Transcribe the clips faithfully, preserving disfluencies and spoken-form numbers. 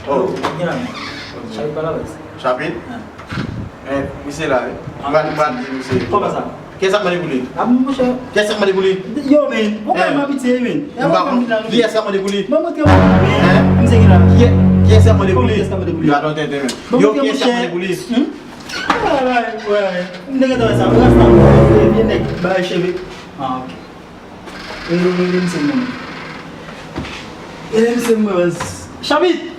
Oh. Gen la, men. Chapit pa la baz. Chapit? Ah. Eh, misye la, wi. Ah. M pa, m pa di misye. Kòman sa? Kiyès ap mande pou li? Ah, monchè. Kiyès ap mande pou li? Yo, men. Ou pa m abitye, men. M pa konn. Kiyès ap mande pou li? Ban m montre mwen. Hein? Misye ki la. Kiyès, kiyès ap mande pou li? Kiyès ap mande pou li? Yo, atann, tenten, men. Yo, kiyès ap mande pou li? Hmm? Ay, ay, ay. M te gentan wè sa. Rasta, vye nèg, bay cheve. Ah, ok. E, e, e, misye mwen. E, misye mwen, baz. Chapit!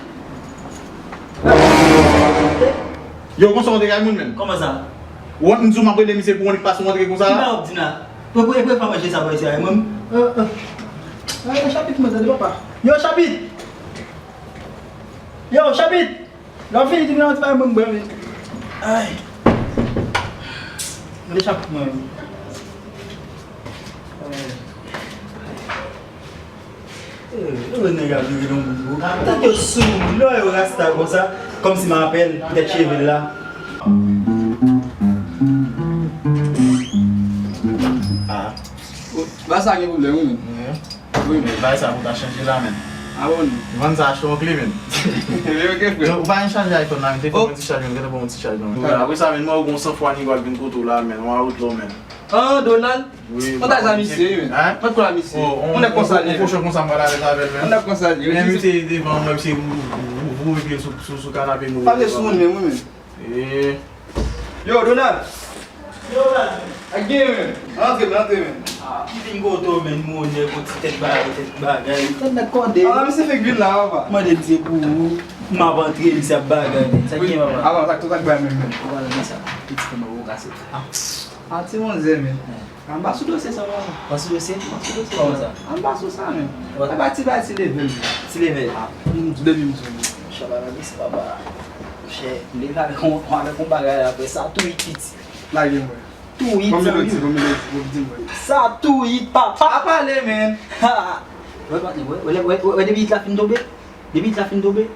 Yo, konsa w te kay moun menm? Kòman sa? Ou wè m di w m ap rele misye pou w pa sou antre konsa la? Ki bagay w ap di la? Pou, pou, pou, pa manje sa, baz, sa, mwen. Euh, euh. Euh, Chapit, mwen, sa de papa. Yo, Chapit! Yo, Chapit! Lè w fini, tou vin yon ti bagay pou m bwè, men. Ay. Mwen te chak mwen. Ay. Eh, eh, nèg ap vire nan moun, bro. Tanke sou moun, lè w wè yon rasta konsa, kòmsi m apèl, poutèt cheve l la. Ah. Ba sa gen pwoblèm, wi, men. Wi, men bagay sa pou ta chanje la, men. Ah bon? Vann sa achte yon kle, men. Yo, ok, frè. Yo, ou pa gen chaje iPhone la, men te fè yon ti chaje, men te fè yon ti chaje, men. Apre sa, men, mwen, ou gon san fwa nèg al vin kote w la, men. Ou a wout la, men. Ah, Donald? Wi, ou ta zan misye, men. Hein? Mwen kwè misye. On nèg konsa li. Kochon konsa, m pral avèl, men. On nèg konsa li. Men misye devan mwen, misye voye pye l sou, sou, sou kanape nou. Pa vle sou moun, men, wi, men. Eh. Yo, Donald! Yo, Donald! Ak gen, men. Antre, men, antre, men. Ah, ki vin kote w, men, monchè, pou ti tèt bagay, tèt bagay. Tèt nèg kòde. Ah, misye fèk vin la, papa. Mande misye pou ou. M ap antre, misye ap bagay, men. Sa ki gen, papa? Avan, sa k tout ak bay menm, men. Ou pale de sa. Piti kòman ou kase. Ah. Ah, ti manzè, men. Anba sou dosye sa, papa. Anba sou dosye? Anba sou dosye. Kòman sa? Anba sou sa, men. Anba ti bay ti level, men. Ti level? Ah, m di depi m di w. Chaba la, men se papa. Monchè, m leve avèk yon, avèk yon bagay la, apre sa, tou it piti. Lage mwen. Tou it, zanmi m. Bon, melodi, bon, melodi, bon, di mwen. Sa tou it, papa. Pa pale, men. Ha! Wè, patnè, wè, wè, wè, wè, depi it la fin tonbe, depi it la fin tonbe,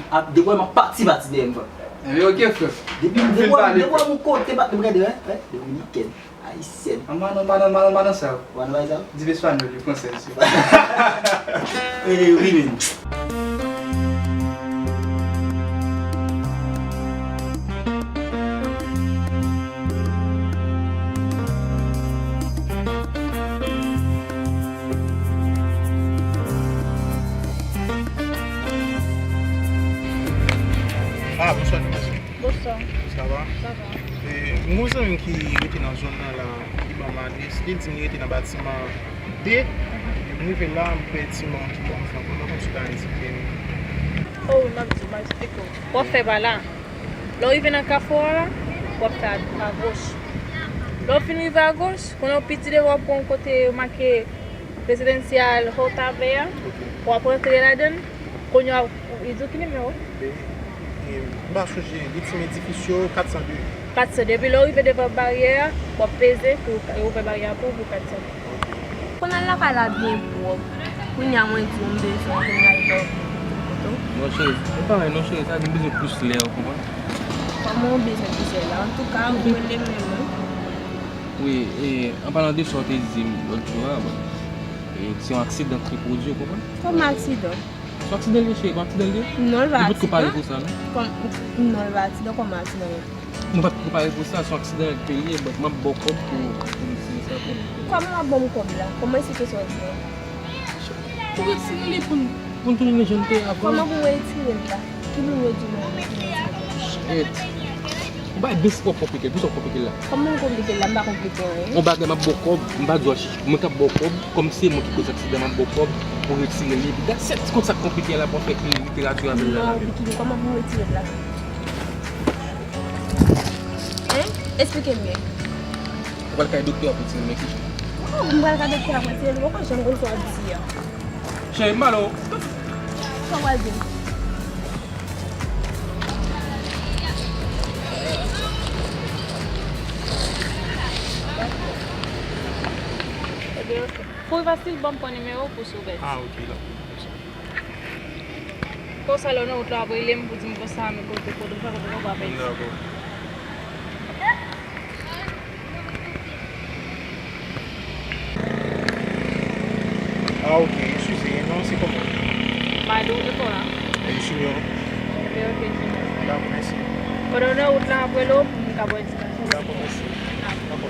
ap, depi wè m ap pati, pati dèyè m, frè. Ebyen, ok, frè. Depi, depi wè m kote, patnè, m gade, wè, wè, Dominikèn. Ayisyèn. An pa nan, pa nan, pa nan, pa nan sa yo. Ou pa nan bagay sa yo? Di m espanyòl yo, fransèz yo. Eh, wi, men. Ah, bonswa, Nicolas. Bonswa. Sa va? Sa va. E, m gon zanmi m ki rete nan zòn nan la, ki ban m adrès li, li di m li rete nan batiman de. Mhm. M rive la, m pèdi manman ki ban m fè anpil, m pa konn si w ka endike m. O wi, m ap di w, m ap eksplike w. W ap fè pa la. Lè w rive nan kafou a la, w ap fè a, agoch. Lè w fin rive agoch, kounye a w piti devan, w ap pran yon kote yo make Rezidansyal Hotave a, w ap rantre ladan l, kounye a, li di w ki nimewo? E, e, m pa sonje, li di m edifis yo, kat san de. Kat san de, epi lè w rive devan baryè a, w ap peze pou yo ouvè baryè a pou ou pou kat san de. Konn al lakay la byen pwòp. Kounye a mwen di w m bezwen kounye a l ba w foto. Monchè, e pa non, cheri, sa gen bezwen plis lè, ou konprann? Kòman w bezwen plis lè la? Antouka, ou rele m menm, wi. Wi, e, an palan de sa w te di m lòt jou a, bon, e, se yon aksidan k te pwodui, ou konprann? Kòman aksidan? Se yon aksidan l ye, cheri, se yon aksidan l ye. Non, l pa aksidan. Li potko pare pou sa, non? Kòm, non, l pa aksidan, kòman aksidan l ye? Mwen pa t prepare pou sa, se yon aksidan l te ye, but m ap ba w kòb pou, pou retire sa pou m. Kòman w ap ban m kòb la? Kòman eksplike sa w di a? Pou retire li pou n, pou n tounen jan n te ye avan. Kòman pou m retire l la? Ki moun yo di mwen pou m retire l? Shit. Ou bay bens pou w konplike l, pou sa w konplike l la. Kòman m konplike l la? M pa konplike anyen. Yon bagay m ap ba w kòb, m pa di w achte, mwen k ap ba w kòb, kòm se mwen ki koz aksidan, m ap ba w kòb pou retire li. Epi gad sèt ti kont sa k konplike la pou w fè literati avè l la. Non, Bikini, kòman pou m retire l la? Hein? Eksplike m byen. Ou pral kay doktè a pou tire l, men ki jan? Kòman pou m pral kay doktè a pou tire l? Ou pa janm konn sa w ap di a. Cheri, m pale w. Sa w pral di m? Ebyen, ok. Pou fasil, ban m pran nimewo w pou sou bèt. Ah, ok, dakò. Konsa, lè w nan wout la, w ap rele m pou di m konsa, men kote, kote, kote, kote, kote, kote, kote. Dakò. Ah, ok, eskize, non, se kòman? Badou, e kò la? E, Junior. Ok, Junior. Dakò, mèsi. Pandan w nan wout la, m ap rele w pou m ka ba w endikasyon. Dakò, mèsi. Dakò.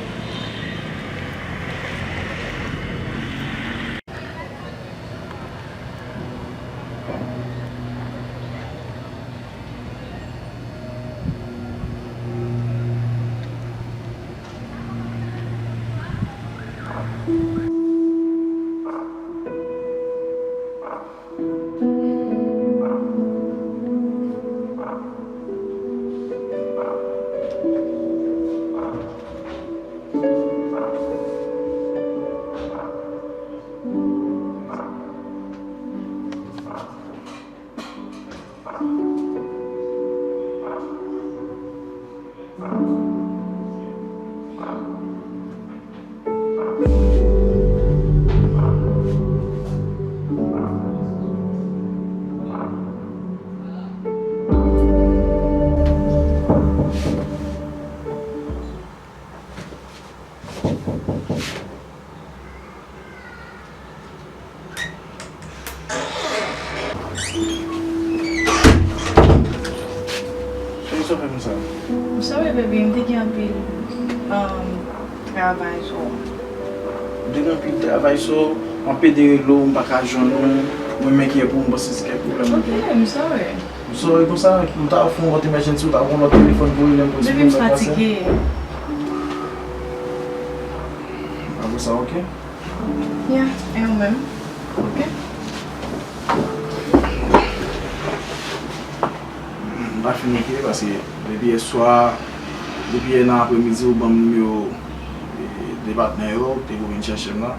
Kòman sa fè konsa? M sòry, baby, m te gen anpil, um, travay, so. M te gen anpil travay, so, m ap pede rele w, m pa ka jwenn ou. Mwen menm ki pou m panse se kèk pwoblèm. Ok, m sòry. M sòry konsa, m ta fè yon lòt emergency, ou ta pran lòt telefòn pou rele m pou eksplike m sa k pase. Baby, m fatige. Apre sa, ok? Yeah, e ou menm? Ok. M pa fin ok, paske depi yè swa, depi yè nan apremidi, ou ban m nimewo, e, de patnè yo, te pou vin chèche m nan.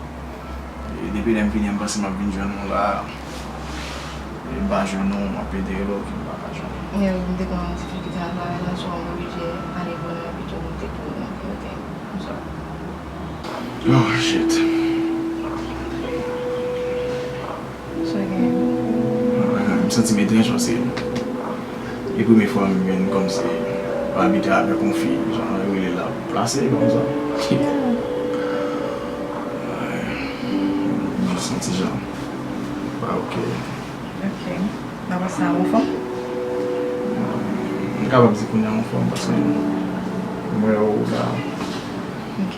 E depi lè m vini an, m panse m ap vin jwenn ou la. E m pa jwenn ou, m ap pede rele w, ki m pa ka jwenn ou. Yeah, m te gen yon difikilte nan travay la, so m oblije ale bonè pito m te pou yon kote. I'm sorry. Oh, shit. So, again. M santi m etranj paske e premye fwa m jwenn kòmsi m abite avèk yon fi, jan yo rele la, plase kòmsa. Yeah. M santi jan pa ok. Ok. Nan pase a, ou anfòm? M kapab di kounye a m anfòm paske m wè ou la. Ok.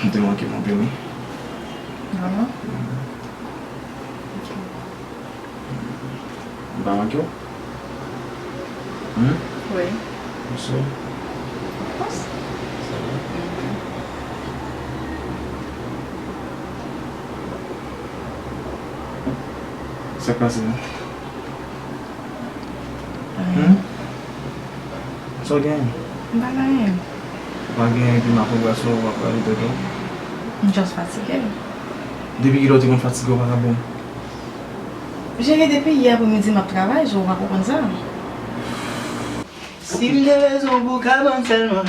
M te manke w anpil, wi. Vrèman? Mhm. Ok. M pa manke w? Hmm? Wi. Ou si? Of course. Sa vre? Mhm. Sa k pase la? Anyen. Hmm? Sa w genyen? M pa gen anyen. Ou pa gen anyen epi m ap anbrase w, w ap rale tèt ou? M just fatige. Depi kilè w te konn fatige, w pa ka bon? Jere, depi yè apremidi m ap travay, so w pa konprann sa. Si m gen rezon pou w ka ban m sèlman.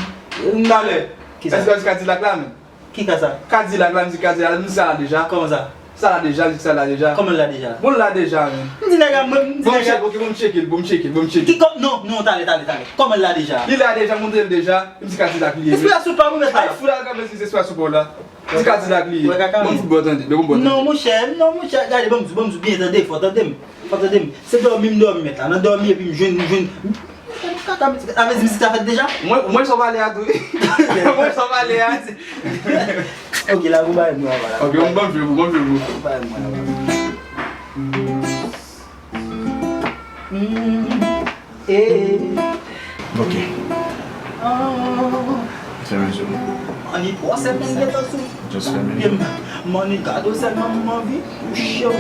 Talè. Kisa? Èske w di Kadilak la menm? Ki ka sa? Kadilak la, mizik Kadilak la, mizik sa la deja. Kòman sa? Sa la deja, mizik sa la deja. Kòman l la deja? Bon, l la deja, men. M di nèg la, mwen, m di nèg la. Bon, m tcheke, ok, bon, m tcheke, bon, m tcheke. Ki kò-, non, non, talè, talè, talè. Kòman l la deja? Li la deja, montre l deja. Mizik Kadilak li ye. Espirasyon pa mwen mèt la. Ay, fou la, ka mèt si se espirasyon pa w la. Di Kadilak li ye. Bon, m fout bon tande, bon, bon tande. Non, monchè, non, monchè, gade, bon, m di, bon, m di, byen tande, fò tande m. Fò tande m. Se dòmi m dòmi mèt la. Nan dòmi epi m jwenn, m jwenn. Kaka, mizik, a vle di mizik sa fèt deja? Mwen, mwen sa w pale a tou. Mwen sa w pale a. Ok, la, ou bay mwen, la. Ok, ou ban m jwe pou, ban m jwe pou. Ou bay mwen, la. Mm, eh. Ok. Oh. Fèmen je w. Mani twò sèlman m gentan sou. Just fèmen je w. Mani gado sèlman m anvi kouche w.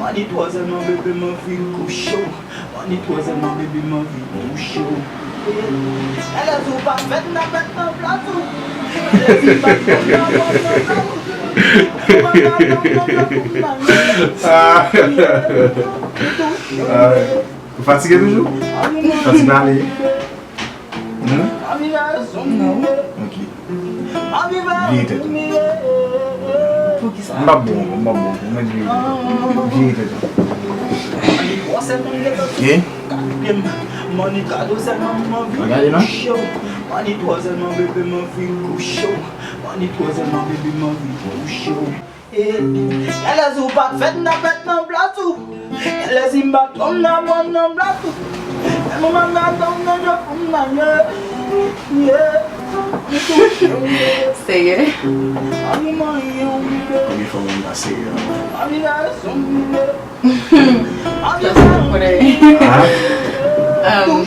Mani twò sèlman bebe m anvi kouche w. Mani twò sèlman bebe m anvi kouche w. Alèz ou pa fèt nan fèt nan plas ou. Alèz ou pa fèt nan fèt nan plas ou. Ah. Ah. Ou fatige toujou? Fatige ale? Hmm? Non. Ok. Bliye tèt ou. Poukisa? M p ap bon ankò, m p ap bon ankò. Mwen vire tèt ou. Vire tèt ou. Ok. Gade non. Alèz ou pa fèt nan fèt nan plas ou. Fanm nan pran nan blat. Mwen nan fanm nan jwe fanm nan ye. Ye. Serye? Konbyen fwa moun nan serye ankò? Sa se konnen. Ha? Um,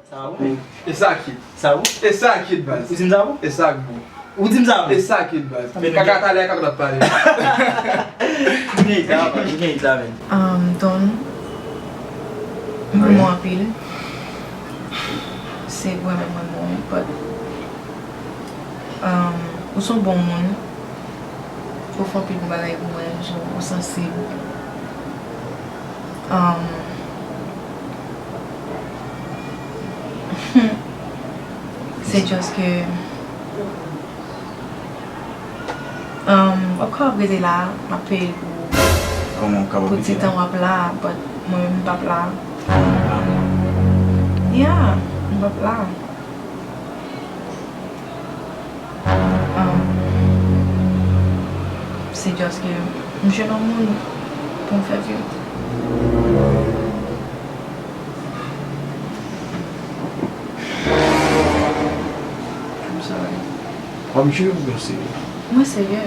Sa bon. E sa ki. Sa bon? E sa ki baz. Ou di m sa bon? E sa k bon. Ou di m sa bon? E sa ki baz. Kaka talè, kaka n ap pale. Ou gen it la, ou gen it la, men. Um, Don, m renmen w anpil. Se vrèman mwen bon, but, um, ou se yon bon moun. Ou fè anpil bon bagay pou mwen, jan ou sansib. Um, se just ke, um, w ap kapab rete la, m ap peye l pou, pou ti tan w ap la, but mwen menm m p ap la. Yeah, m p ap la. Um, se just ke m jwenn yon moun pou m fè vi. I'm sorry. Ou ap jwe oubyen w serye? Mwen serye.